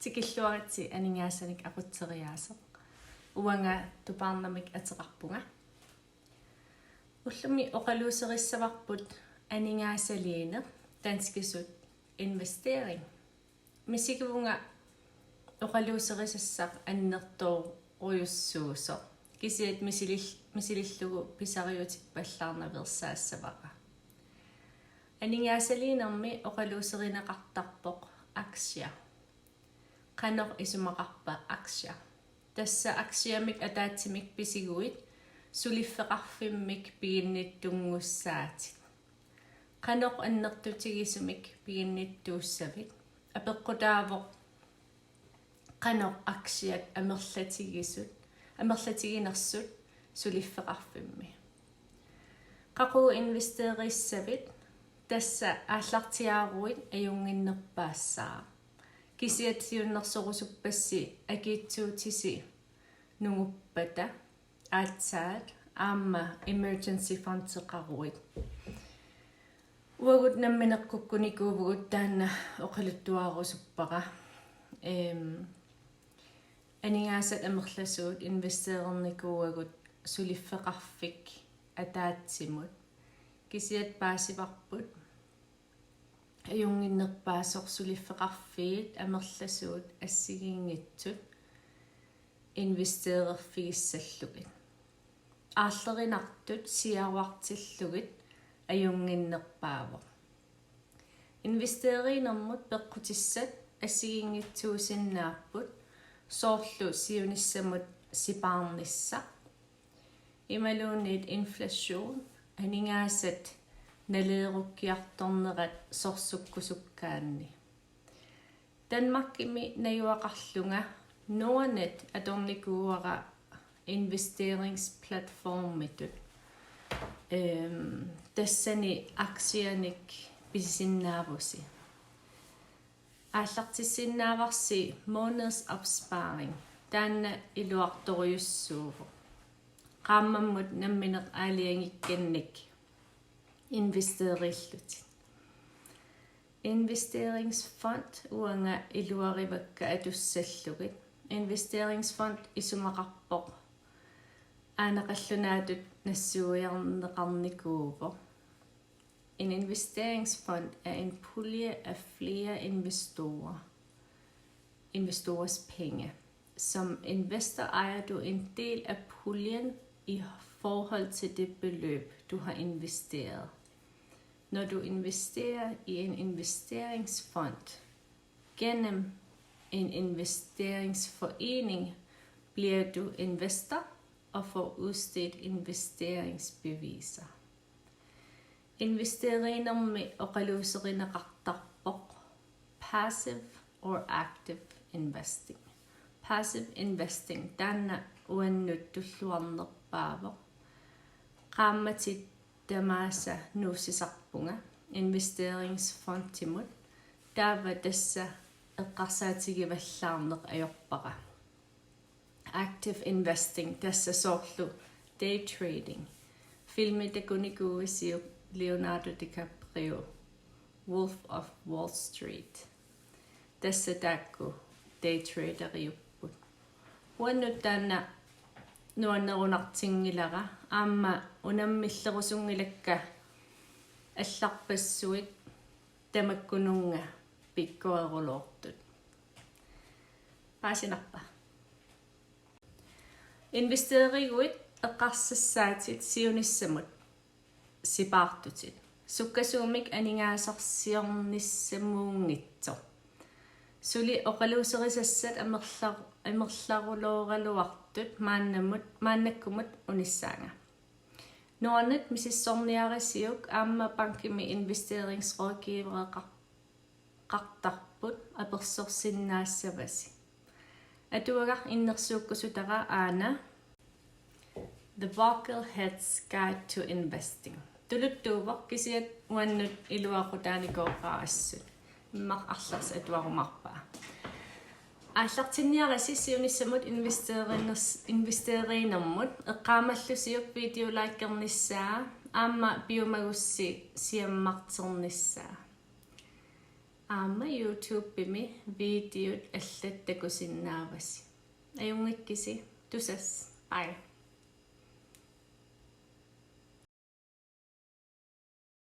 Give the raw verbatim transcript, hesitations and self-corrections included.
Tikilluaritsi Aningaasanik aqutseriaaseq. Uanga Tupaarnamik ateqarpunga. Ullumi oqaluuserissavarput aningaasaliineq, danskisut investering. Misigivunga oqaluuserisassaq annertoorujussuusoq. Kisiat misilil-, misilillugu pisariutippallaarnaveersaassavara. Aningaasaliinermi oqaluuserineqartarpoq aktia. Qanoq isumaqarpa aktia? Tassa aktiamik ataatsimik pisiguit suliffeqarfimmik piginnittunngussaatit. Qanoq annertutigisumik piginnittuussavit? Apeqqutaavoq qanoq aktiat amerlatigisut, amerlatiginersut suliffeqarfimmi. Qaqugu investerissavit? Tassa aallartiaaruit ajunnginnerpaassaaq. Kisiat siunnersorusuppassi akiitsuutisi nunguppata aatsaat aamma emergency fundeqaruit. Uagut nammineq kukkunikuuvugut taanna oqaluttuarusuppara. Em, aningaasat amerlasuut investeernikuuagut suliffeqarfik ataatsimut. Kisiat paasivarput ajunnginnerpaasoq suliffeqarfiit amerlasuut assigiinngitsut investeererfigissallugit. Aarlerinartut siaruartillugit ajunnginnerpaavoq. Investeriinermut peqqutissat assigiinngitsuusinnaapput, soorlu siunissamut sipaarnissaq, imaluunniit inflation, aningaasat naleerukkiartornerat sorsukkusukkaanni. Danmarkimi najugaqarlunga Nordnet atornikuuara investeringsplatformitut. Em, tassani aktianik pisisinnaavusi. Aallartissinnaavarsi månedsopsparing. Taanna iluartorujussuuvoq. Qaammammut nammineq aalajangikkannik investeerillutit. Investeringsfond uanga iluarivakka atussallugit. Investeringsfond isumaqarpoq aana qallunaatut nassuiarneqarnikuuvoq. En investeringsfond er en pulje af flere investorer, investorers penge. Som investor ejer du en del af puljen i forhold til det beløb, du har investeret. Når du investerer i en investeringsfond gennem en investeringsforening, bliver du investor og får udstedt investeringsbeviser. Investeriinermi oqaluuserineqartarpoq passive or active investing. Passive investing taanna uannut tulluarnerpaavoq. Qaammatit tamaasa nuussisarpunga investeringsfondimut. Taava tassa eqqarsaatigivallaarneq ajorpara. Active investing, tassa soorlu day trading. Filmi takunikuuisiuk Leonardo DiCaprio, Wolf of Wall Street. Tassa taakku day traderiupput. Uannut taanna nuannerunartinngilara, aamma unammillerusunngilakka allarpassuit tamakkununnga pikkorerulortut. Paasinarpa? Investeriguit eqqarsassaatit siunissamut sipaartutit. Sukkasuumik aningaasarsiornissamuunngitsoq. Suli oqaluuserisassat amerla-, amerlarulooraluartut maannamut, maannakkumut unissaanga. Nordnet misissorniarisiuk aamma bankimi investeringsrådgivereqar-, qartarput apersorsinnaassavasi. Atuagaq innersuukkusutara aana The Boglehead's Guide to Investing. Tuluttuuvoq kisiat uannut iluaqutaanikooqaaq assut. Immaqa arlaat atuarumaarpaa. Aallartinniarisi siunissamut investeriiners-, investeriinermut eqqaamallusiuk videolikernissaa aamma piumagussi siammarternissaa. Aamma YouTubemi videot allat takusinnaavasi. Ajunngikkisi, tusass. Bye.